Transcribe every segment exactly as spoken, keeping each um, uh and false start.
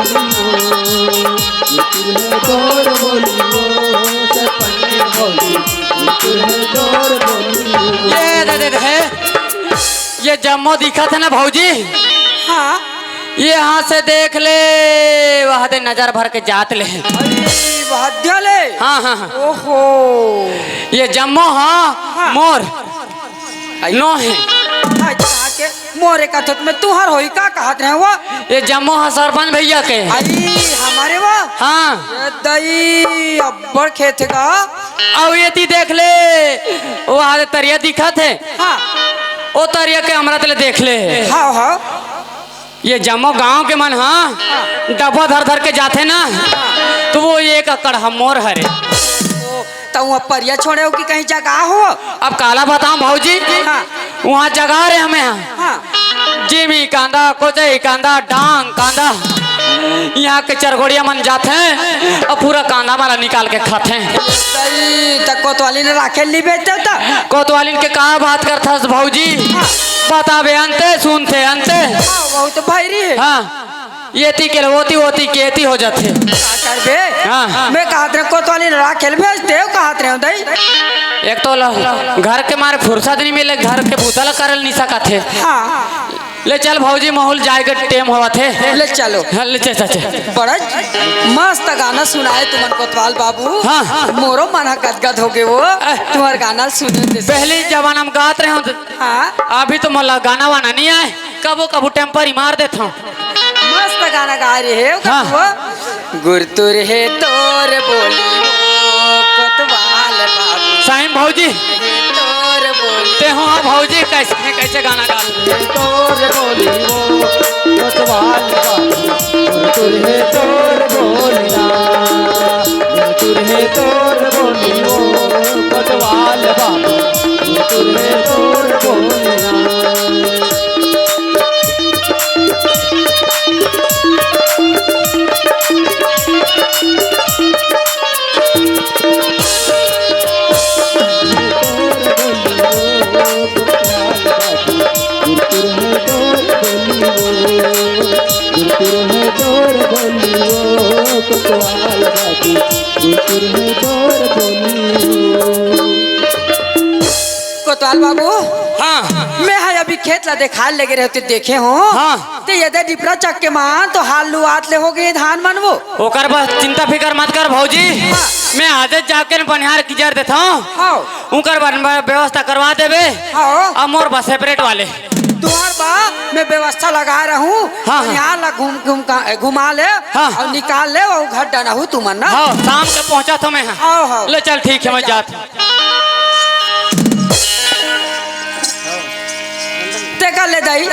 ये दे, दे, दे, है। ये जम्मो दिखत हे ना भौजी? हाँ। ये यहाँ से देख ले, वहाँ दे नजर भर के जात ले। अरे, वहाँ दे ले। हाँ, हाँ, हाँ। ओहो। ये जम्मो, हाँ, हाँ। मोर। आई। नो हे। आई, कहाँ के? मोरे कथत में तुहर होई का कहत रहे वो? ये जम्मो ह सरपंच भैया के। आई, हमारे वो? हाँ। ये दई, अब्बड़ खेत हे का? अउ ये ती देख ले, वो आदे तरिया दिखत हे। हाँ। वो तरिया के हमरा तले देख ले। हाँ, हाँ। ये जम्मो गांव के मन, हाँ, डब्बा धर धर के जाथे ना, तो वो एक एकड़ ह मोर हरे। ओ, त उहाँ परिया छोड़े हो कि कहीं जगह हो? अब काला बताऊं भौजी, हाँ। उहाँ जगह रे हमें, हाँ। हाँ। जिमी कांदा, कोचई कांदा, डांग कांदा, यहाँ के चरगोड़िया मन जाथे और पूरा कांदा माला निकाल के खाथे। सही, त कोतवाली ने राखे ली बेचते त? कोतवालिन के का बात करथस भौजी? हाँ। बताबे अंते, सुनथे अंते। हाँ, वो तो भैरी है। हाँ। ये ती के ओती, ओती के एती हो जाथे। का करबे? हाँ। मैं कहत रहे कोतवाली राखेल भेज देव, कहत रहे दई। एक तो ल-, घर के मारे फुर्सत नहीं मिले, घर के बूता ल करल नहीं सकत हे। हाँ। ले चल भौजी, महूँ ल जाए के टेम होवत हे। ले चलो। हाँ, ले चल, चल, चल। बड़ा मस्त गाना सुनाए तुमन कोतवाल बाबू। हाँ। मोरो मन ह गदगद हो गे वो। अ। तुम्हार गाना सुने ते। पहली जमाना में गात रहे हो तो हाँ। अभी तो मोला गाना वाना नहीं आए, कबो कबो टेम्परी मार देत हूँ। मस्त गाना गा रहे हो हाँ। कबो। गुरतुर हे तोर बोली वो कोतवाल बाबू। साईं भौजी। हे तोर बोली। ते हो हाँ भौजी, कैसे, कैसे गाना गा? तोर बोली वो कोतवाल बाबू। गुरतुर हे तोर बोली ना। गुरतुर हे तोर बोली वो कोतवाल बाबू। गुरतुर हे तोर बोली ना। कोतवाल बाबू, हाँ। मैं हा अभी खेत ला देखाए लेगे रहे ते देखे हो। हाँ। ते ये दे डिपरा चक्के मान तो हाल लुआत ले हो गए धान मन वो। ओकर बस चिंता फिकर मत कर भौजी। हाँ। मैं आजे जाके न बनिहार किजर देता हूँ। हाँ। उनकर बन-, व्यवस्था करवा देबे। हाँ। अब मोर बा सेपरेट वाले। तुहार बा, मैं व्यवस्था लगा रहूं। हाँ, हाँ। यहाँ ला घूम, घूम का, घुमा ले हाँ। और निकाल ले, वो घर डना हूँ तुमन ना। हाँ, शाम के पहुँचा था मैं। हाँ, हाँ। ले चल, ठीक है, मैं जात हूँ। ते कर ले दाई,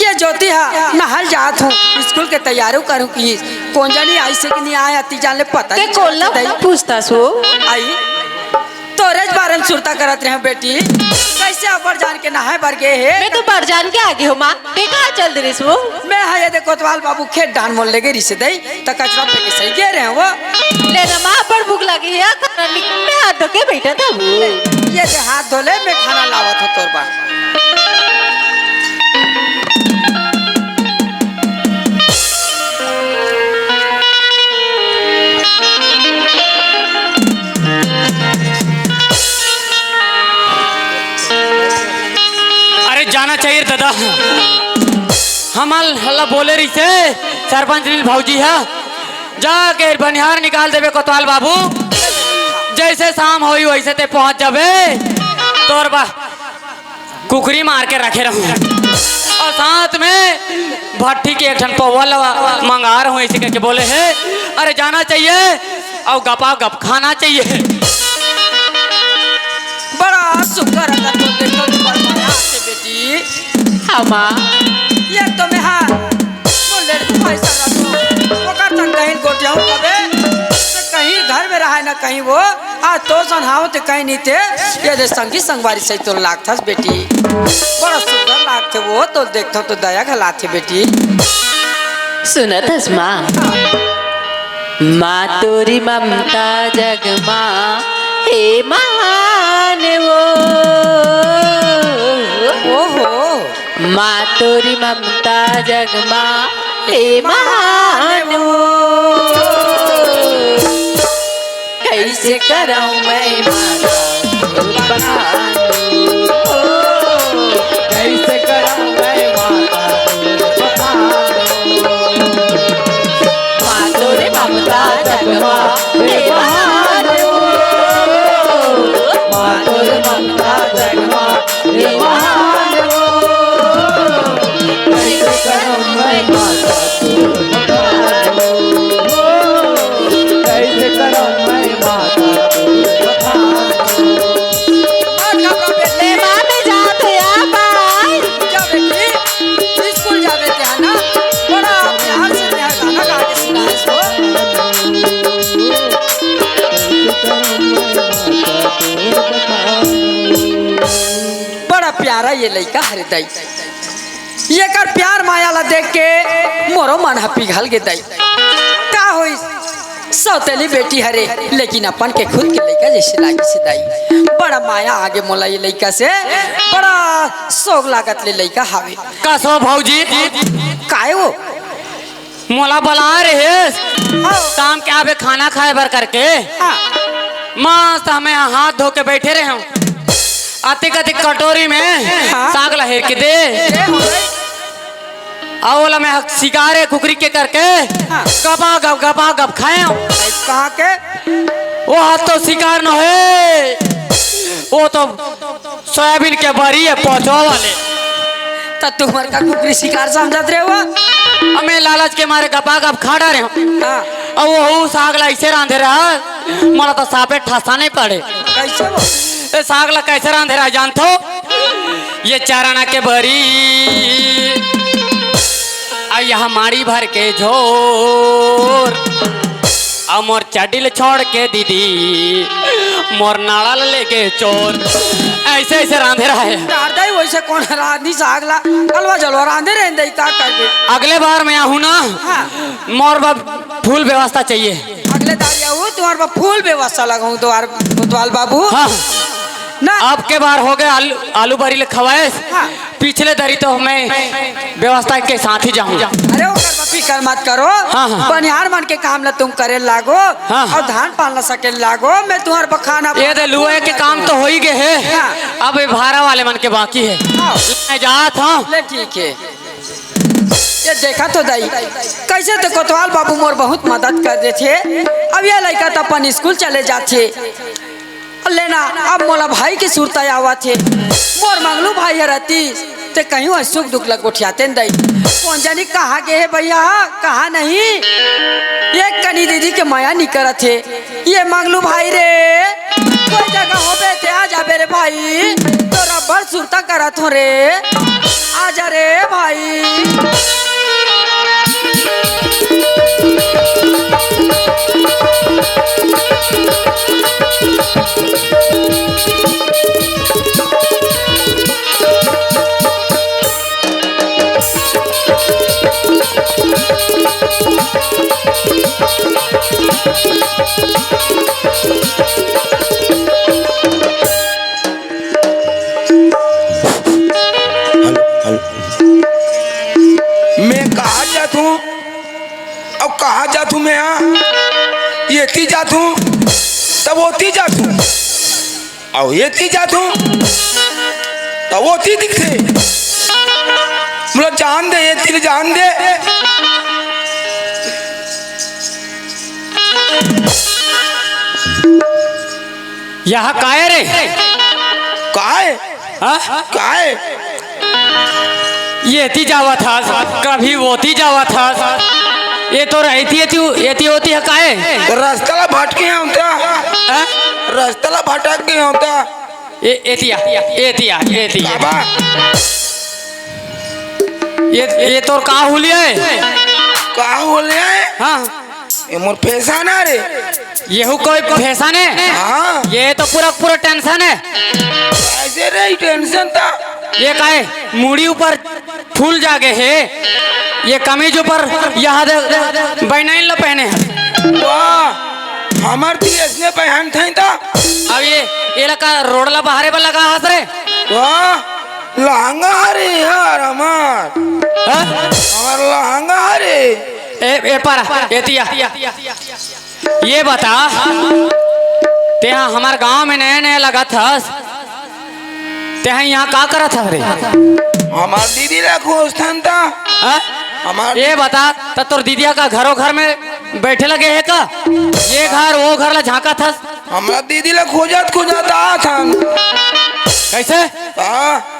ये ज्योति हा, नहल जात हूँ, स्कूल के तैयारी करूँ कि कौन जानी आई से कि नहीं आया, ती जान ले पता ते नहीं कोन ला चलत दाई। पूछता सो? आई, तोरे बारे में सुरता करत रहे बेटी, कैसे अब्बड़ जान के नहाए बर गे हे? मैं तो बड़ जान के आगे हो माँ, ते कहाँ चल दे रिस वो? मैं हा ये दे कोतवाल बाबू खेत डान मोल लेगे रिसे दई, त कचरा फेंके सही गे रहे वो। ले ना माँ, बड़ भूख लगी है, खाना नि-, मैं हाथ धो के बैठा था वो। ये दे हाथ धो ले, मैं खाना लावत हूँ तोर बा। अरे जाना चाहिए दादा, हमल हल्ला बोले रही से सरपंच नील भौजी हा, जाके बनिहार निकाल देबे कोतवाल बाबू, जैसे शाम होई वैसे ते पहुंच जाबे। तोर बा कुकरी मार के रखे रहूं और साथ में भट्टी के एक ठन पौवा लवा मंगा रहूं, ऐसे करके बोले हे। अरे जाना चाहिए और गपा गप खाना चाहिए। बड़ा सुग्घर अगर तो देखो तुम्हार माया से बेटी। हाँ माँ। ये तो मैं हाँ बोले भाई साहब ओकर तक कहीं गोटियाऊं कबे, तो कहीं घर में रहा ना कहीं वो। आज तोर सन हाव ते कहीं नहीं ते, ये दे संगी संगवारी सही तोर लागथस बेटी। बड़ा सुंदर लागथे वो, तो देखथो तो दया घलाथे बेटी। सुनत हस माँ? माँ तोरी ममता जग माँ, हे महान वो। ओहो। माँ तोरी ममता जग माँ, हे महान कइसे करौं मैं माता तोर बखान? कइसे करौं मैं माता तोर बखान? माँ तोर ममता जग मा हे महान ओ। माँ तोर ममता जग मा हे महान ओ। कइसे करौं मैं माता तोर बखान ओ। कइसे करौं मैं माता तोर बखान ओ। मत घबरा बेटी। ले माँ, मैं जात हँव, बाय। जा बेटी, स्कूल जाबे ते हा ना, बड़ा प्यार से ते हा गाना गा के सुनाएस हो। बड़ा प्यारा ये लइका हरे दाई, येकर प्यार माया ला देख के मोरो मन ह पिघल गे दाई। का होइस? सौतेली बेटी हरे, लेकिन अपन के खुद के लइका जइसे लागिस हे दाई। बड़ा माया आगे मोला ये लइका से, बड़ा सोग लागत ले लइका हावे। कस ओ भौजी? काय ओ? मोला बलाय रहेस हाँ। शाम के आबे खाना खाए बर करके। हाँ। मस्त हमें हाथ धो के बइठे रहेंव। अतिक अतिक कटोरी में हाँ। साग ला हेर के दे। ए हो गई। अउ ओला मैं सिकार ए कुकरी के करके हाँ। गपा गप, गपा गप खाएंव। कहाँ के? ओ हा तो सिकार नोहे, ओ तो सोयाबीन के बरी ए, पोचवा वाले। त तुँहर का कुकरी सिकार समझत रहे हो? अमे लालच के मारे गपा गप खा डारे हँव। हाँ। अउ ओहू साग ला अइसे रांधे रहा, मोला तो साफे ठसा नइ पड़े। कइसे हो? ए साग ला कइसे रांधे रहा जानथो? ये चरना के बरी, अउ यहाँ माड़ी भर के झोर, अउ मोर चड्डी ल छोड़ के दीदी, मोर नाड़ा ल लेगे चोर। अइसे अइसे रांधे रहा हे। दादा ही वइसे कोन रांधी साग ला, अलवा जलवा रांधे रहे दई का करबे। अगले बार मैं आहूँ ना, हाँ। मोर बर फुल व्यवस्था चाहिए। अगले दारी आहूँ, तुँहर बर फुल व्यवस्था लगाहूँ, तुँहर कोतवाल बाबू। हाँ। ना। अब के बार हो गे आलू, आलू बरी ल खवाएस। हाँ। पिछले दरी तो मैं व्यवस्था के साथ ही जाहूँ। अरे ओकर बर फिकर मत करो। हाँ, हाँ। बनिहार मन के काम ला तुम करे लागो हाँ। अउ धान पान ला सके लागो। मैं तुँहर बर खाना ये दे लुए के काम तो हो ही गे हे। हाँ। अब ये भारा वाले मन के बाकी हे। हाँ। मैं जात हँव। ले ठीक हे। ये देखा तो दाई, कइसे तो कोतवाल बाबू मोर बहुत मदद कर देथे। अब ये लइका तो अपन स्कूल चले जाथे। लेना, अब मोला भाई के सुरता आवत हे। मोर मंगलू भाई ह रहतिस, ते कहीं वह सुख दुख ल गोठियातेन दई। कोन जनी कहाँ गे हे भइया, कहाँ नहीं? एक कनी दीदी के मया नइ करत हे। ये मंगलू भाई रे, कोई जगह होबे ते आ जाबे रे भाई, तोर अब्बड़ सुरता करत हों रे, आ जा रे भाई। Hello, hello. मैं कहाँ जात हूँ? अब कहाँ जात हूँ मैं? हाँ, एती जात हूँ, तब ओती जात हूँ। अउ एती जात हूँ, त ओती दिखथे। मोला जान दे, एती ले जान दे। यहाँ काय रे? काय? हाँ? काय? एती जावत हस, कभी ओती जावत हस। ये तो रहती है तू, एती ओती है काहे? रस्ता ला भटके हँव त। हाँ? रस्ता ला भटक गे हँव त। ए, एतिया, एतिया, एतिया। बाबा। ये, ये तोर का हुलिया हे? का हुलिया हे? हाँ। ये मोर फैशन हे रे। येहू कोई फैशन हे? हाँ। ये तो पूरा, पूरा टेंशन हे। कइसे रे टेंशन त? ये काहे? मुड़ी ऊपर फूल जागे हे। ये कमीज ऊपर यहाँ दे, बनियान ल पहने हे। वाह, हमर ती अइसने पहनथें त। अब ये, ये लका रोड ला बहारे बर लगा हस रे। वाह, लहंगा हरे यार हमर। हाँ? हमर लहंगा हरे। ए, ए पारा, एतिया। ये बता, तेहा हमर गांव में नया नया लगत हस, तेहा इहां का करत हस रे? हमर दीदी ला खोजथन त। हाँ? हमर ये बता, त तोर दीदिया का घरो घर में बैठे लगे हे का? ये घर, वो घर ला झांकत हस? हमर दीदी ला खोजत खोजत आत हन। कैसे? हाँ।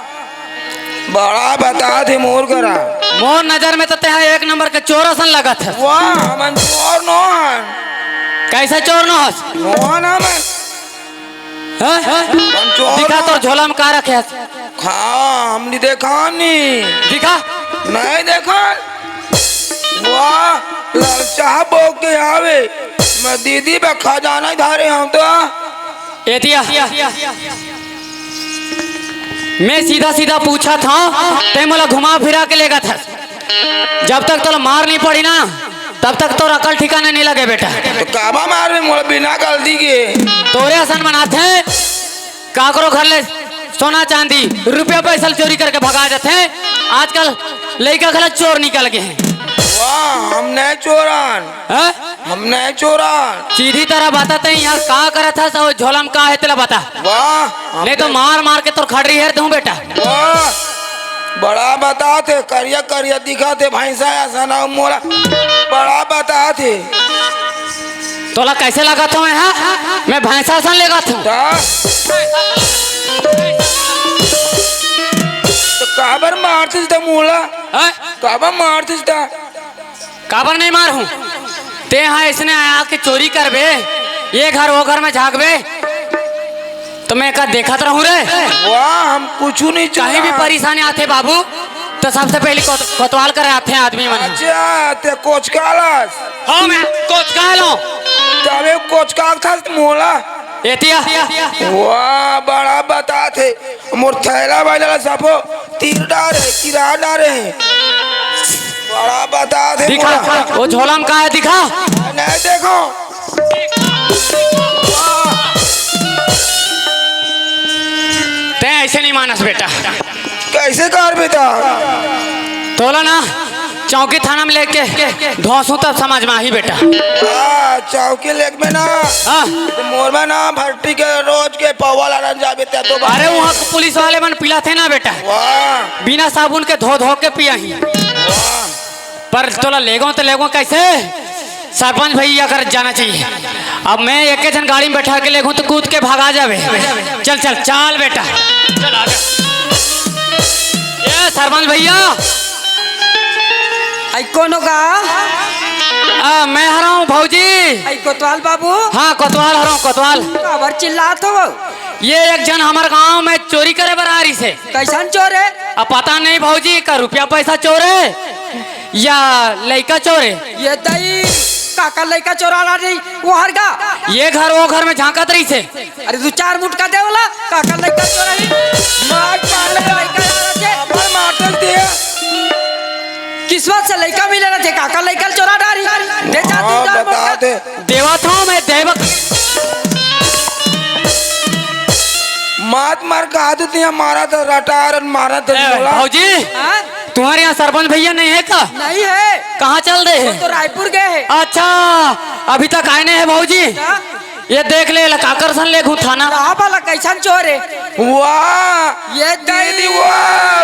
बड़ा बतात हे मोर करा। मोर नजर में तो तेहा एक नंबर के चोर असन लगत हस। वाह, हमन चोर नो हन। कैसे चोर नो हस? नो हन हमन। हैं? हमन चोर दिखा नो तोर हन। झोला में का रखे हस? हाँ, हमनी देखा नी। दिखा। नहीं देखा। वाह, ललचा बोक के आवे। मैं दीदी बा खजाना धारे हंव तो। एतिया। मैं सीधा सीधा पूछत हंव, तें मोला घुमा फिरा के लेगत हस। जब तक तोला मार नहीं पड़ी ना, तब तक तोर अकल ठिकाने नहीं लगे बेटा। तो काबा मारबे मोला बिना गलती के? तोरे असन बनाथे, काकरो घर ले सोना चांदी, रुपया पैसा ल चोरी करके भगा जाथे। आजकल लइका घला चोर निकल गे हे। वाह, हम नहीं चोर हन। हैं? हम नहीं चोर हन। सीधी तरह बता, तें इहां का करत हस अउ झोला में का हे तेला बता। वाह, हम नहीं तो नहीं मार मार के तोर खड़री हेर दूं बेटा। वाह, बड़ा बतात हे, करिया करिया दिखत हे, भैंसा असन अउ मोला बड़ा बतात हे। तोला कैसे लगत हंव, हाँ? मैं भैंसा असन लगत हंव। त? त काबर मारतिस त मोला? हैं? काबर मारतिस त? काबर नहीं मारहूं? तेहा अइसने आके चोरी करबे, ये घर वो घर में झांकबे, त मैं का देखत रहूं रे? वाह, हम कुछू नहीं कहीं भी चोरा। परेशानी आथे बाबू, त सबसे पहली कोत-, कोतवाल करे आथे आदमी मन। अच्छा, तें कोचकालस? हाँ, मैं कोचकालों। तभे कोचकालथस मोला। एतिया। वाह, बड़ा बतात हे। मोर थैला बैला ला सबो तीर डारे, किरा डारे हे। बड़ा बतात हे दिखा, मोला। वो झोला में का हे दिखा। नहीं देखो। तें अइसे नहीं मानस बेटा। कैसे करबे त? तोला ना चौकी थाना में लेके धोसू तब समझ में आही बेटा। हाँ, चौकी लेग में ना। हाँ। त मोर में ना भट्टी के रोज के पौवा लानन जाबे ते तो बात। अरे उहां के पुलिस वाले मन पिलाथे ना बेटा। वाह। बिना साबुन के धो धो के पियाही। वाह। पर तोला लेगो त लेगो कैसे? सरपंच भैया कर जाना चाहिए। अब मैं एक झन गाड़ी में बैठा के लेगो त कूद के भगा जाबे। चल, चल, चल बेटा। चल आगे। ए सरपंच भैया। आई कोनो का? आ, मैं हरंव भौजी। आई कोतवाल बाबू। हाँ, कोतवाल हरंव, कोतवाल। काबर चिल्लात हो? ये एक झन हमर गांव में चोरी करे बर आ रहिसे। कैसन चोर हे? अब पता नहीं भौजी, का रुपया पैसा चोर हे या लइका चोर हे। ये दई, काकर लइका चोरा ला रही, वो हर गा। ये घर वो घर में झांकत रहिसे। अरे दू चार मुटका दे वाला, काकर लइका चोरा ही। मार पाले लइका चोरा थे। अपन मारते थे। किस्मत से लइका मिले रहिथे, काकर लइका चोरा डारी। दे जा, हाँ, दू चार बता मुटका। दे। देवत हूँ मैं देवक। मात मार का हाथ उतनी मारा था, रटार मारा था ए, बोला। भौजी, हाँ? तुम्हारे यहाँ सरपंच भैया नहीं है का? नहीं है। कहाँ चल रहे हैं? वो तो रायपुर गए हैं। अच्छा, अभी तक आए नहीं है भौजी। क्या? ये देख ले, काकर सन ले घू थाना। कहाँ वाला कैसन चोर है? वाह! ये दीदी, दीदी, वाह!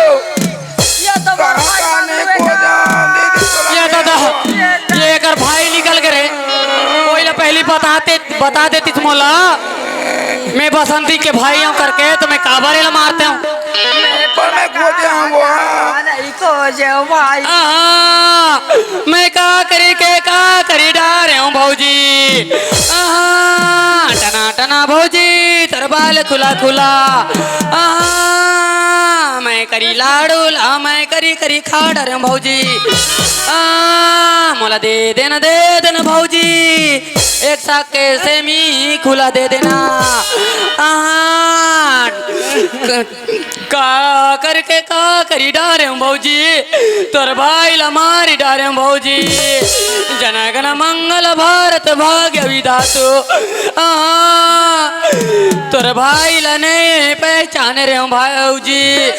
ये तो कहाँ बड़ा काने को बेटा। जा, दीदी, ये दादा, ये एकर भाई निकल के रे। कोई ला पहली बताते, बता देती तुम मोला। मैं बसंती के भाई हूँ करके, तो मैं काबर एला मारते हूँ। पर मैं खोजे हूँ वो। नहीं खोजे भाई। आहा, मैं का करी के का करी डारे हूँ भौजी। आहा, टना टना भौजी, तोर बाल खुला खुला। आहा, मैं करी लाडू ला, मैं करी करी खा डारे हूँ भौजी। आहा, मोला दे देना, दे देना भौजी। एक साग के सेमी खुला दे देना। आहा, क-, का करके का करी डारे हूँ भौजी, तोर भाई ला मारी डारे हूँ भौजी। जन गण मंगल भारत भाग्य विधातु। आहा, तोर भाई ला नहीं पहचान रहे हूँ भौजी।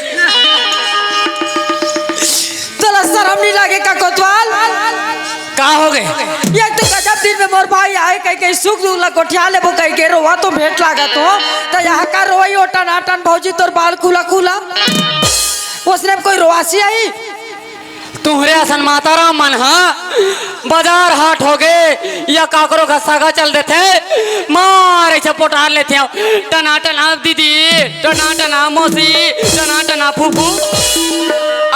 तोला शरम नहीं लागे का कोतवाल? का हो गे? ये तो गजब दिन में मोर भाई आए, कहि के सुख दुख ला गोठिया लेबो कहि के रोवा तो भेंट लागत हो। त यहाँ का रोई हो टनाटन भौजी, तोर बाल खुला खुला। ओसने में कोई रोवासी आही? तुहरे असन माता राम मन ह बाजार हाट हो गे या काकरो घर सगा चल देथे, मार ऐसे पोटार लेथे। टना टना दीदी, टना टना मौसी, टना टना फूफू।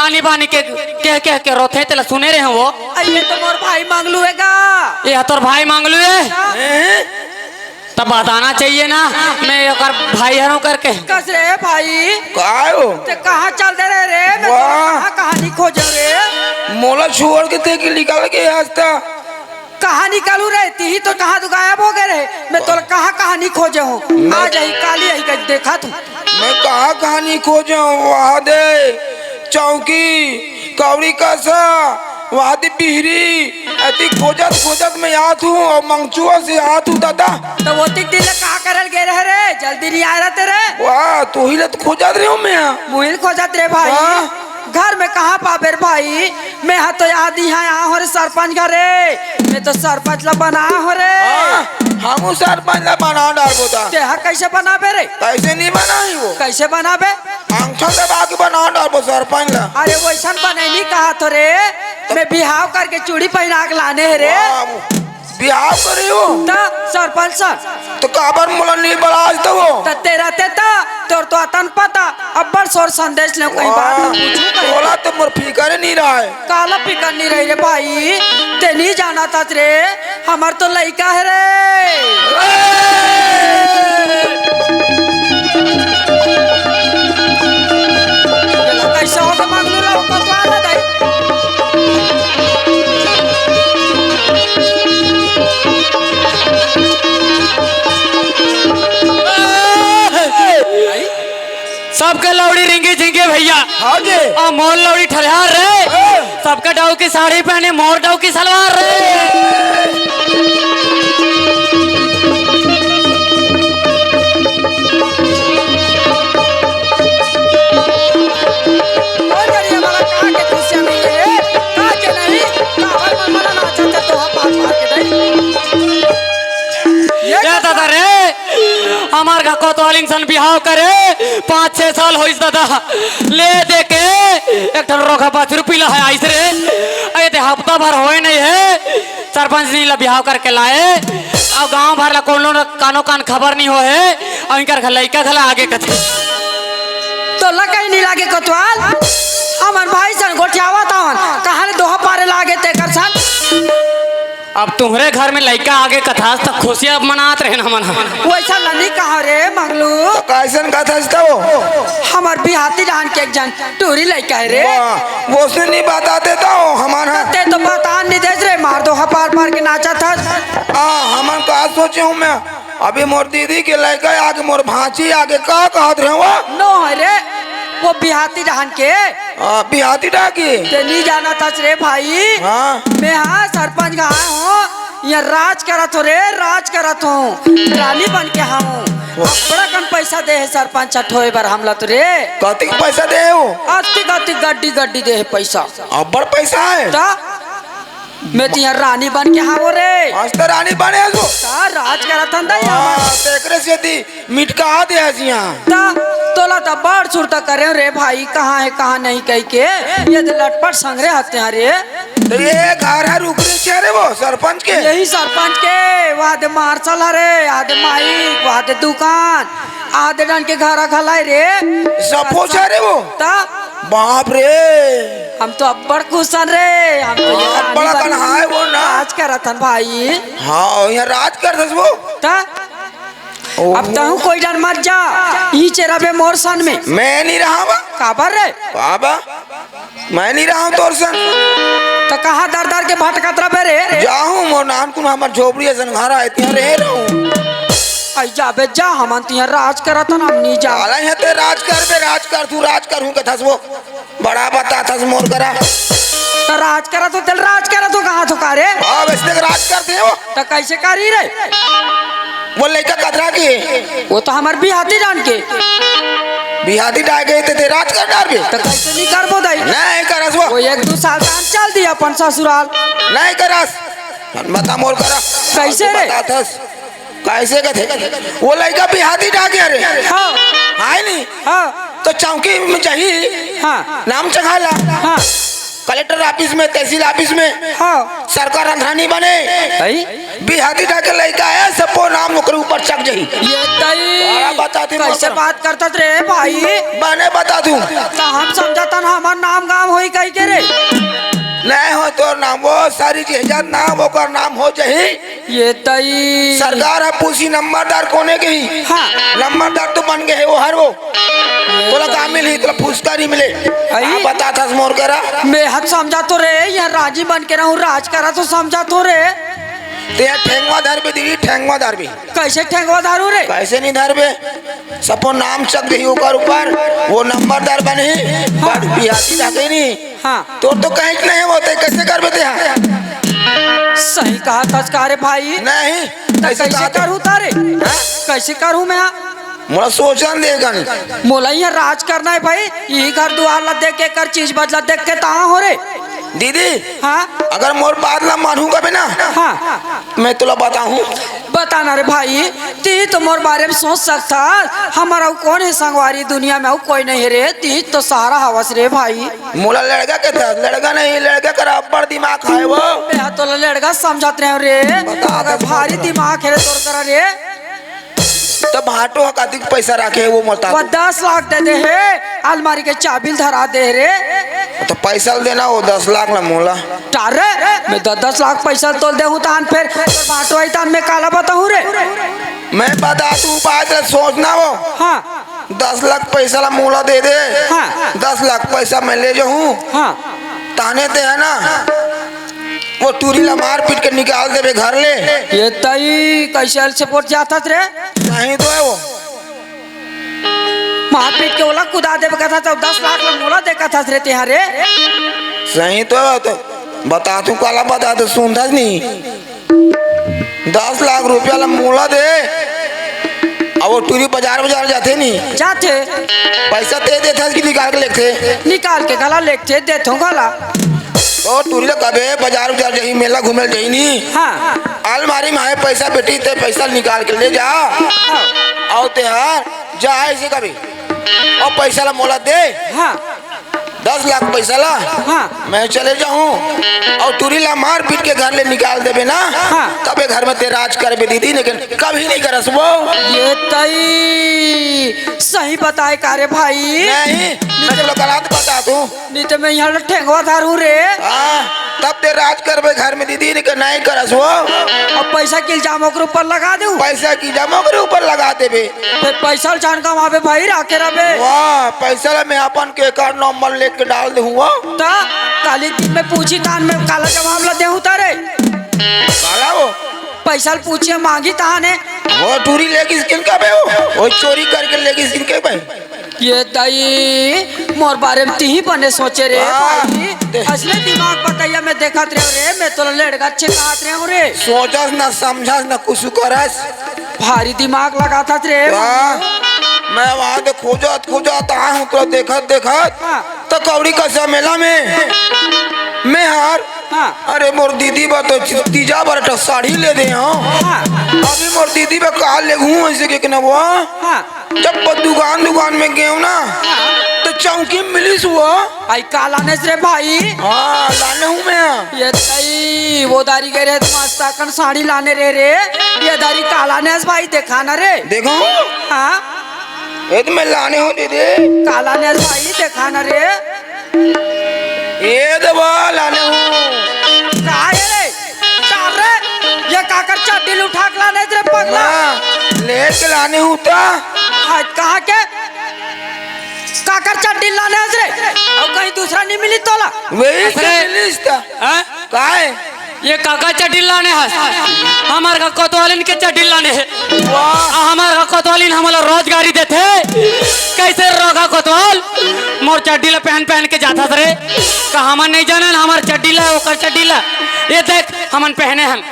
आनी बानी के कह कह के रोथे, तेला सुने रहे हो। अरे ये तो मोर भाई मंगलू हे गा। ये तोर भाई मंगलू हे? हाँ। तब बताना चाहिए ना, मैं ओकर भाई हरौं करके। कस रे भाई? काय हो? ते कहाँ चल दे रहे रे? मैं तो वाह। कहाँ कहानी खोजे रे? मोला छोड़ के ते के निकल के आज तक। कहाँ निकलू रे? तिही तो कहाँ तू गायब हो गए रे? मैं तो कहाँ कहानी खोजे हूँ। मैं आज यही काली यही कहीं देखा तू। मैं कहाँ कहानी खोजे हूँ? वहाँ दे चौकी, कौड़ी कसा, वहाँ दे बिहरी, अति खोजत खोजत मैं आत हूँ अउ मंगचुआ से आत हूँ दादा। तो वो तिक दिन ले कहाँ करल गे रहे रे? जल्दी नहीं आए रहते रे। वाह, तू ही ले तो खोजत रहे हो मैं। मुहिल खोजत रे भाई। वाह। घर में कहाँ पाबे रे भाई? मैं हा तो याद ही है, यहाँ हो रे सरपंच घरे। मैं तो सरपंच ला बना हो रे। हाँ, हमू सरपंच ला बना डारबो ता। ते हा कैसे बनाबे रे? कैसे नहीं बनाई वो? कैसे बनाबे? अंगठा दबा के बना डारबो सरपंच ला। अरे वैसन बनैनी कहा थो रे, मैं बिहाव करके चूड़ी पहना के लाने हे रे। वाह, बिहाव करे हो? त सरपंच सर। तो काबर मोला नहीं बलाज दो? त तेरा ते त, तोर तो अतन पता, अब्बड़ सोर संदेश ले कहीं बात ना वाह, पूछू कहीं। तोला तो मोर फिकर नहीं रहा है। काला फिकर नहीं रही रे भाई, ते नहीं जाना था रे। हमर तो लइका हे रे। कैसे हो के मंगलू ला, ओकर तो आला दाई। सबके लौड़ी रिंगी झिंगी भैया। हाँ जी। आ मोर लौड़ी ठरियार रे। हाँ। सबके डाऊ की साड़ी पहने, मोर डाऊ की सलवार रे। ओ जरिया वाला कहाँ के खुशियाँ मिले हे? कहाँ के नहीं? काबर मन मन नाचत हे तोहा पार पार के दाई। ये ये दादा रे, हमार घर कोतवालिन सन बिहाव करे, पाँच छह साल होइस दादा। ले दे के एक ठन रोखा पाछू रुपी ला है आइस रे। अरे ते हफ्ता भर होए नहीं है, सरपंच नहीं ला बिहाव करके लाए। अउ गांव भर ला कोनो न कानो कान खबर नहीं होए, अउ इनकर घर लइका घला आगे कथे। तो लकई नहीं लागे कोतवाल, हमन भाई सन गोठियावत हवन, कहाँ ले दोहा पारे लागे तेकर सन। अब तुम्हरे घर में लइका आगे कथास त खुशियां मनात रहेन हमन ह। वैसा ल नहीं कहा रे मंगलू। तो कैसन कथस त वो? हमर बिहाती डाहन के एक जन टूरी लइका हे रे। वाह, वो से नहीं बताते तो हमन ह। ते तो बता नहीं देस रे, मार दोहा पार पार के नाचत हस। आ, हमन का सोचे हूँ मैं, अभी मोर दीदी के लइका आगे, मोर भांची आगे का कहत रहे वो? नो हे रे, वो बिहाती डाहन के। आ, बिहाती डाहन के? ते नहीं जानत हस रे भाई। हाँ। मैं हाँ सरपंच गा हूँ, यहाँ राज करत हो रे, राज करत हूँ, रानी बन के हूँ। वाह। अब्बड़ कन पैसा दे हे सरपंच ठोए बर हमला तो रे। कतिक पैसा दे हो? अतिक अतिक गड्डी गड्डी दे हे पैसा। अब्बड़ पैसा हे? त मैं तिहां रानी बन के हावो रे। आज तो रानी बने हस वो। का राज करत हन दई हाँ, हमन। तेकरे सेती मिटका दे हस इहां। त तोला त बड़ सुरता करे रे भाई, कहाँ हे, कहाँ नहीं कहि के। ये दे लटपट संगरे हत्या रे। तो ये घर हर उकरे छे रे वो, सरपंच के। यही सरपंच के, वहाँ दे मार्शल हरे, आदे माइक, वहाँ दे दुकान, आदे डन के घर घलाए रे। सब पोछा रे वो। त बाप रे। हम तो अब्बड़ खुश हन रे, हम तो ये हाँ, रानी बड़ा बन कन्हाए वो ना। राज करत हन भाई। हाँ, यहाँ राज करत हस वो। त ओहो। अब तहूँ कोई डर मत जा, ई चेरा बे मोर सन में। मैं नहीं रहा बा। काबर रे? बाबा, मैं नहीं रहा हूँ तोर सन। त कहाँ दर दर के भटकत रबे रे? जाहूँ, मोर नानकुन हमर झोपड़ी असन घर आए, तिहां रहे रहूँ। आई जाबे जा, हमन तिहां राज करत हन, हम नहीं जा। साला यहाँ ते राज करबे, राज करथूँ, राज करहूँ कथस वो। बड़ा बताथस मोर करा। त राज करत हो, तेल राज करत हो, कहाँ थो का रे? हाँ, वैसे देख राज करते हो। त कैसे करी रे? वो लइका कतरा के? वो तो हमर बिहाती डाहन के। बिहाती डाके ते, ते राज कर डारबे। त कइसे नहीं करबो दाई? नहीं करस वो। वो एक दू साल काम चल दिया अपन ससुराल। नहीं करस। बता मोर करा। कइसे रे? बताथस। कइसे कथे? वो लइका बिहाती डाके रे। हाँ। आय नहीं? हाँ। तो चौकी में जाही। हाँ। नाम चघाला। हाँ। कलेक्टर ऑफिस में, तहसील ऑफिस में। हाँ। सरकार अंधरानी बने। भाई? बिहाती डाके लइका आय, सबो नाम ओकरे ऊपर चघ जाही। ये तई। बड़ा बताती कइसे मोर। बात करथस रे भाई? बने बताथंव। त हम समझथन हमर नाम गाम होही कहिके रे। नहीं हो तोर नाम, वो सारी चीज नाम, ओकर नाम हो जाही। ये तई। सरकार ह पूछही नंबरदार कोने के ही। हाँ। नंबरदार तो बन गे हे वो हर वो। तोला का मिलही? तोला फुसकारी मिले। आई? का बताथस मोर करा? मैं हद समझा तो रे, यहाँ राजी बन के रहूं, राज करा तो समझा तो रे। ते ठेंगवा धरबे दीदी, ठेंगवा धरबे। कइसे ठेंगवा धरू रे? कइसे नहीं धरबे? सबो नाम चघ देही ओकर ऊपर, वो नंबरदार बनही, हाँ। बड़ बिहाती जाके नहीं। हाँ। तोर तो कहीं नहीं होते, कइसे करबे ते? हाँ। सही कहाथस का रे भाई? नहीं, त कइसे कइसे कहाथे? करहूं तारे? हाँ? कइसे करहूं मैं? मोला सोचन दे गन। मोला इहाँ राज करना हे भाई, इही घर दुआर ला देख के, कर चीज बदला देख के तहाँ हो रे। दीदी, हाँ? अगर मोर बात ला मानहू कबे ना, हाँ। मैं तोला बताहूँ। बता ना रे भाई, ती तो मोर बारे में सोच सकथस, हमर अउ कोन हे संगवारी दुनिया में, अउ कोई नहीं हे रे, ती तो सहारा हवस रे भाई। मोला लड़का के था, लड़का नहीं, लड़का कर अब्बड़ दिमाग खाए वो। मैं तोला लड़का समझत रहे रे, बता, अगर बता, भारी बता। दिमाग हे रे तोर करा रे। त भांटो ह कतिक पैसा राखे हे वो मोला बता। दस लाख दे दे हे, अलमारी के चाबी ल धरा दे हे रे। त पैसा ल देना, वो दस लाख ला मोला। टार रे, मैं दस दस लाख पैसा ल तोल देहूं तान फेर तोर भांटो आई तान मैं काला बताहूं रे। मैं बता तू बात ल सोचना वो। हाँ। दस लाख पैसा ला मोला दे दे। हाँ। दस लाख पैसा मैं ले जाहूं। हाँ। ताने ते है ना, वो टूरी ला मार पीट के निकाल देबे घर ले। ये तई कइसे अलसे पोट जाथस रे? सही तो हे वो। मार पीट के ओला कुदा देबे कथस, त दस लाख ला मोला दे कथस रे तेहा रे। सही तो हे वो, तो बताथंव काला बताथंव, सुनथस नहीं। दस लाख रुपया ला मोला दे। अब वो टूरी बाजार, बाजार जाथे नहीं। जाथे। पैसा ते देथस कि निकाल के लेगथे? निकाल के घला लेगथे, देथंव घला। तो टूरी ला कबे बाजार, बाजार जाही, मेला घूमे ल जाही नहीं। हाँ। अलमारी में हे पैसा बेटी, ते पैसा निकाल के ले जा। हाँ। अउ ते हर जा ऐसे कभी। अउ पैसा ला मोला दे। हाँ। दस लाख पैसा ला, हाँ। मैं चले जाहूं अउ टूरी ला मार पीट के घर ले निकाल देबे ना, हाँ। तबे घर में ते राज करबे दीदी, लेकिन कभी नहीं करस वो। ये तई सही बताए का रे भाई? नहीं, मैं तोला गलत बताथंव। नहीं तो मैं यहाँ ठेंगवा धारू रे। हाँ, तब ते राज करबे घर में दीदी, नहीं के नहीं करस वो। अब पैसा के इल्जाम ओकर ऊपर लगा देहूं। पैसा के इल्जाम ओकर ऊपर लगा देबे। फेर पैसा ल झन कमाबे भाई, राखे रहिबे। वाह, पैसा ला मैं अपन के कार्ड नंबर लेके डाल देहूं वो। त काली दिन में पूछी तान में काला जवाब ला देहूं तारे। काला वो? पैसा ल पूछे मांगी ताने। वो टूरी लेगिस किन का बे वो? वो चोरी करके लेगिस किन के बे? ये दाई, मोर बारे में तिही बने सोचे रे वाह। भाई। असले दिमाग बताइया मैं देखत रहे रे, मैं तोला लेड़गा अच्छे कहत रहे रे। सोचस ना, समझस ना, कुछ करस। भारी दिमाग लगाथस रे। वाह, मैं वहां दे खोजत, खोजत आए हूं, तोला देखत, देखत। हाँ। त कौड़ी कसा मेला में मैं हार। हाँ। अरे मोर दीदी बा तो तीजा बर एक ठा साड़ी ले दे हंव। हाँ। अभी मोर दीदी बा काल ले घूम ऐसे के ना वो। हाँ। जब ब-, दुकान, दुकान में गेंव ना, हाँ। त चौकी में मिलिस वो। आई का लानेस रे भाई? हाँ, लाने हूं मैं। ये तई, वो दारी गे रहे त मस्त अकन साड़ी लाने रे रे। ये दारी का लानेस भाई, देखा ना रे। देखो। हाँ। ये तो मैं लाने हूं दीदी। का लानेस भाई, देखा ना रे। ये दवा लाने हूं। का हे रे? चार रे, ये काकर चड्डी ल उठा के लानेस रे पगला? माँ, लेके लाने हूं त। हाय, कहाँ के? काकर चड्डी ल लानेस रे? अउ कहीं दूसरा नहीं मिली तोला? वही से अरे। मिलिस त। हाँ? काय? ये काकर चड्डी ल लाने हस? हमर घर कोतवालिन के चड्डी ल लाने हे। वाह। आ हमर घर कोतवालिन हमला रोजगारी देथे। कइसे रोगा कोतवाल? मोर चड्डी ला पहन पहन के जाथस रे। का हमन नहीं जानन हमर चड्डी ला, ओकर चड्डी ला? ये देख, हमन पहने हन।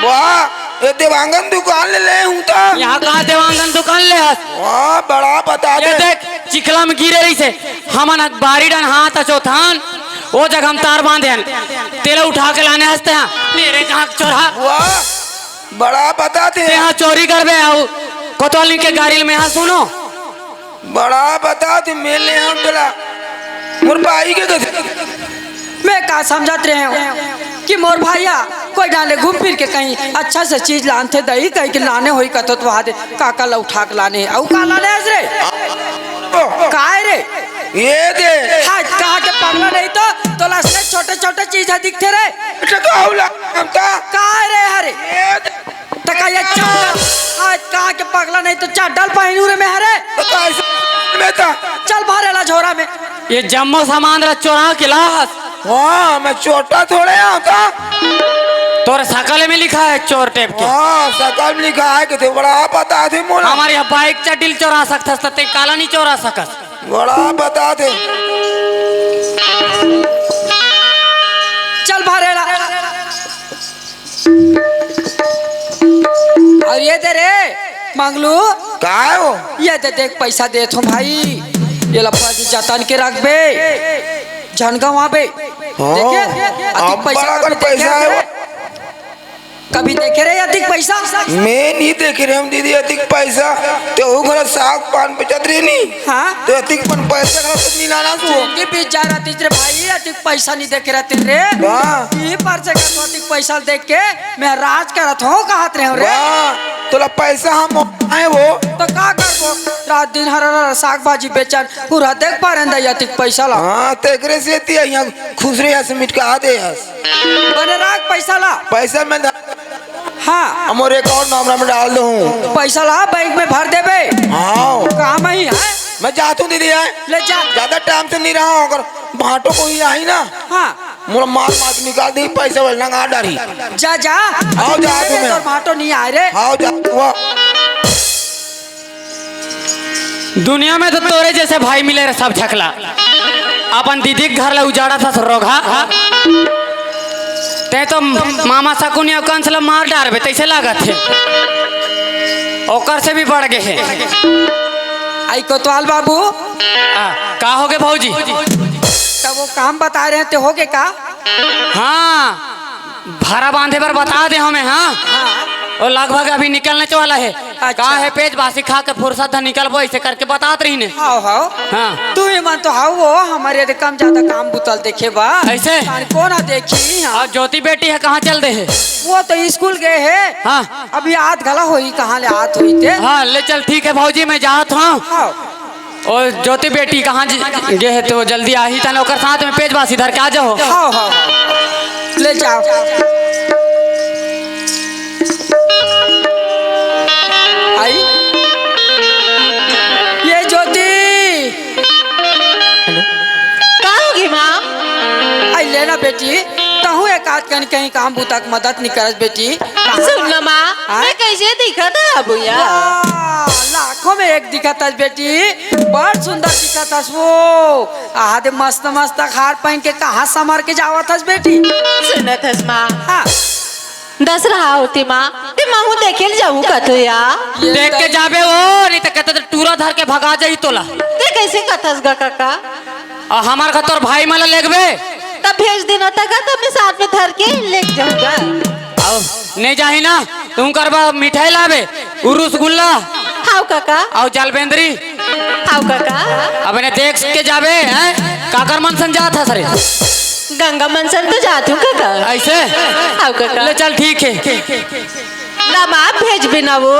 वाह, ये देवांगन दुकान ले ले हूं त। यहाँ कहाँ देवांगन दुकान ले हस? वाह, बड़ा बता ये दे। देख, चिखला में गिरे रहिसे, हमन बारी डन हाथ अचोथन, ओ जगह हम तार बांधे हन, तेला उठा के लाने हंसते हैं, मेरे कहाँ चोरहा। वाह, बड़ा बता दे। ते यहाँ चोरी करबे, आओ, कोतवाल के गाड़ी में यहाँ सुनो। बड़ा बता दे, मिलने हम तोला, मोर भाई के कथे। मैं का समझत रहे हूँ कि मोर भैया कोई डाले घूम फिर के कहीं अच्छा से चीज लानथे दही कहीं के लाने होई कथो तो वहां दे काका ला उठा के लाने हे। अउ का लाने हस रे? ओ, काय रे? ये दे। हाय, कहाँ के पगला नहीं तो तोला से छोटे छोटे चीज है दिखते रे। बेटा, तो आऊ ला, हम ता। काय रे हरे? ये दे। त का ये चड्डल? आज कहाँ के पगला नहीं तो चड्डल पहिनू रे मैं हरे। तो ऐसे में तो। चल भरे ला झोरा में। ये जम्मो सामान ला चोरा के लास। हाँ, मैं चोटा थोड़े आता। तोर शकल में लिखा है चोर टेप के। हाँ, शकल में लिखा है कि ते बड़ा पता थे मोला। हमारे यहाँ बाइक चड्डी ल चोरा सकथस, त ते काला नहीं चोरा सकस। बड़ा पता थे। चल भरे ला। अउ ये दे रे मंगलू। का हो? ये दे देख, पैसा देत हो भाई, ये ला बस जतन के रखबे, झन गंवाबे। हाँ, देखे, अतिक अब पैसा बड़ा कभी कर पैसा देखे है रे? वो। कभी देखे रे अतिक पैसा? मैं नहीं देखे रे हम दीदी अतिक पैसा। ते वो घर साग पान बेचत रही नहीं। हाँ? ते अतिक पन पैसा घर से नहीं लाना तू। जिंदगी बीत जा रहा तीसरे भाई, अतिक पैसा नहीं देखे रहते रे। वाह। ई पर से का अतिक पैसा देख के मैं राज करत हूँ, कहत रहे हूँ रे। वाह, तोला पैसा हम आए वो। तो का करबो? रात दिन हर हर साग भाजी बेचन, पूरा देख पा रहे हैं अतिक पैसा ला। हाँ, तो एकरे से ती यहाँ खुसरे यहाँ से मिटका दे हस। बने राख पैसा ला। पैसा मैं दा- हाँ। हम और एक और नंबर में डाल दूँ। पैसा ला बैंक में भर देबे। हाँ। काम ही है। मैं जाता हूँ दीदी, है। ले जा। ज्यादा टाइम से नहीं रहा हूँ, अगर भाटो को ही आई ना। हाँ। मोला मार मार के निकाल दे, पैसा वाला लंगा डारी। जा, जा। आओ, जा अभी तुम्हें। तोर भाटो नहीं आए रे। आओ, जा, वाह। दुनिया में तो तोरे जैसे भाई मिले रे, सब झकला। अपन दीदी के घर ला उजाड़ा था रोगहा। ते तो मामा सकुनी अउ कंस ला मार डारबे, तैसे लागत है। ओकर से भी बढ़ गए है। आई कोतवाल बाबू। आ, का हो गए भौजी? तब वो काम बता रहे हैं, ते हो गए का? हाँ, भारा बांधे बर बता दे हमें, हाँ? हाँ। वो लगभग अभी निकलने वाला है। अच्छा। का है, पेज बासी खा के फुर्सत है, निकलबो, ऐसे करके बतात रही ने। हाव, हाव। हाँ। तू ही मन तो हाव वो, हमारे यदि कम ज्यादा काम बुतल देखे बा। ऐसे? तान को ना देखी, हाँ। और ज्योति बेटी है, कहाँ चल दे है? वो तो स्कूल गए है। हाँ। अभी आत घला होई, कहाँ ले आत होई ते? हाँ, ले चल, ठीक है भौजी, मैं जात हूँ। हाव। ओ ज्योति बेटी कहाँ ज-, गे हे, तो जल्दी आही, तने ओकर साथ में पेज बासी धर के आ जाओ। हाव, हाव, हाव। ले जाओ। आई। ये ज्योति। का होगे माँ? आई ले ना बेटी, तहूँ एक आध कन कहीं काम बूता के मदद नहीं करस बेटी। सुन ना माँ, हाँ? मैं कैसे दिखत हँव भैया? वाह, लाखों में एक दिखत हस बेटी, बड़ सुंदर दिखत हस वो। आहा दे मस्त मस्त हार पहन के कहाँ समर के जावत हस बेटी? सुनत हस माँ? हाँ। दसरहा होती माँ, ते महूँ देखे ल जाहूँ कथो या। ये देख के जाबे वो, नहीं तो कहते तो टूरा धर के भगा जाही तोला। ते कैसे कथस गा काका? अउ हमार घर तोर भाई मन ला लेगबे? तब भेज देना तका, तब मैं साथ में धर के लेके जाहूँ गा। अउ नहीं जाही ना, तुम करबा मिठाई लाबे, उ रसगुल्ला। हाव काका। अउ जलबेंदरी। हाव काका। अब इन्हें देख के जाबे, हैं? काकर मन सन जात हस रे? गंगा मन सन तो जात हूँ काका। ऐसे? हाव काका। ले चल, ठीक है। ना माँ, भेजबे ना वो।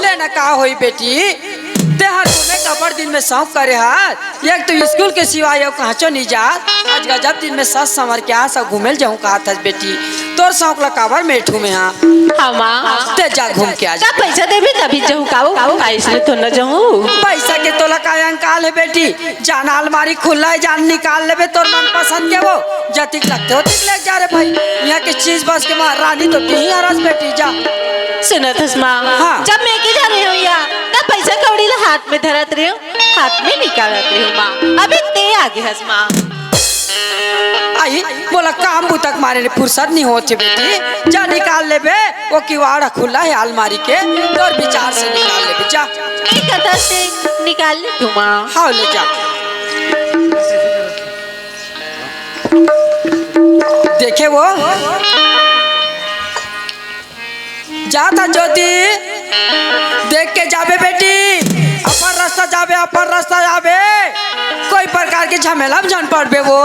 ले ना, का होई बेटी, तेहर घूमे का बड़ दिन में शौक करे हस। एक तो स्कूल के सिवाय अउ कहाँचो नहीं जात। आज गजब दिन में सज संवर के आस अउ घूमे ल जाहूँ कहत हस बेटी। तोर शौक ला काबर मेठू में हाँ? हाँ माँ। ते जा घूम के आ जा। जब पैसा देबे तभी जाहूँ काऊ। काऊ, ऐसने तो न जाहूँ। पैसा के तोला का अंकाल है बेटी? जाना अलमारी खुला है, जान निकाल लेबे तोर मनपसंद के वो। जतिक लगथे ओतिक लेके जा रे भाई। यहाँ के चीज बस के महारानी तो तिही हरस बेटी, जा। सुनत हस माँ, हाँ। जब मैं के जा रहे हूँ या, तब पैसा कौड़ी ला हाथ में धरत रहे हूँ, हाथ में निकालत रहे हूँ माँ। अबे ते आगे हस माँ। आई, मोला काम बुता के मारे ले फुर्सत नहीं होत हे बेटी। जा निकाल लेबे, वो किवाड़ खुला है अलमारी के, तोर विचार से निकाल लेबे, जा। नहीं कहत हस ते। निकाल ले तू माँ। हाँ, ले जा। देखे वो, जाता ज्योति, देख के जाबे बेटी, अपन रास्ता जाबे, अपन रास्ता जाबे, कोई प्रकार के झमेला में झन पड़बे वो।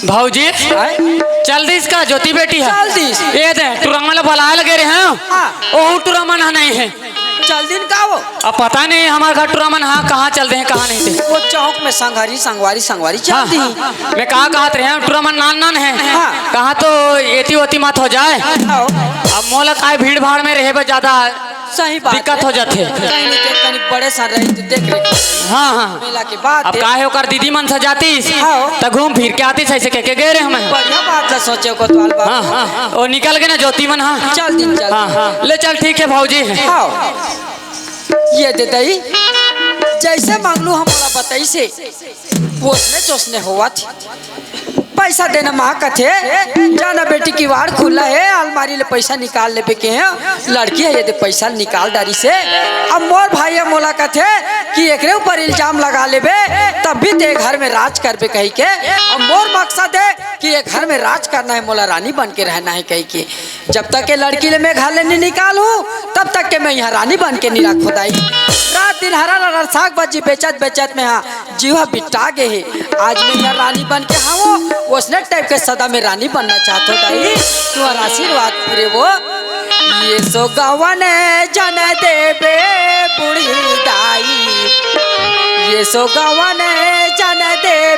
भौजी, आय? चल दिस का ज्योति बेटी ह? चल दिस। ए दे, टुरा मन ला बलाए लगे रहे हैं। हाँ। ओहू टुरा मन ह नहीं हे। चल दिन का वो? अब पता नहीं हमार घर टुरा मन, हाँ, कहाँ चल दे हैं, कहाँ नहीं दे। वो चौक में संगवारी, संगवारी, संगवारी चल हाँ, दी। हाँ। मैं कहा कहत रहे हैं, टुरा मन नान नान है। हाँ। कहाँ तो एती ओती मत हो जाए। हाँ। अब मोला काय भीड़ भाड़ में रहे बर ज्यादा सही बात दिक्कत है। हो जाथे। कहीं नहीं देख, कहीं बड़े सा रही तो देख रहे। हाँ, हाँ। मेला के बाद अब देख। काहे ओकर दीदी मन से जातीस, हाँ। त घूम फिर के आतीस, ऐसे कह के गए रहे हम। बढ़िया बात ला सोचे कोतवाल बाबू। हाँ, हाँ। ओ निकल गए ना ज्योति मन, हाँ। चल दिन चल। हाँ, हाँ। ले चल, ठीक है भौजी। हाँ। ये दे दई, जैसे मांगलू हम ओला बताई से, ओसने चोसने होवत। पैसा देना माँ कथे, जाना बेटी किवाड़ खुला है, अलमारी ले पैसा निकाल लेबे के है, लड़की है ये दे पैसा निकाल डारी से। अब मोर भाई है मोला कथे कि एकरे ऊपर इल्जाम लगा लेबे, तब भी ते घर में राज करबे कही के। अब मोर मकसद है कि ये घर में राज करना है, मोला रानी बन के रहना है कही के। जब तक के लड़की ले मैं घर ले नहीं निकालू, तब तक के मैं यहाँ रानी बन के नहीं रखो दाई। रात दिन हरा हरा साग भाजी बेचत बेचत मैं हाँ जीवा बिटा गे हे। आज मैं यहाँ रानी बन के हाँ वो, ओसने टाइप के सदा में रानी बनना चाहत हो दाई। तुम्हारा आशीर्वाद पूरे वो। ये सो गवन जन देबे बूढ़ी दाई, ये सो गवन जन देबे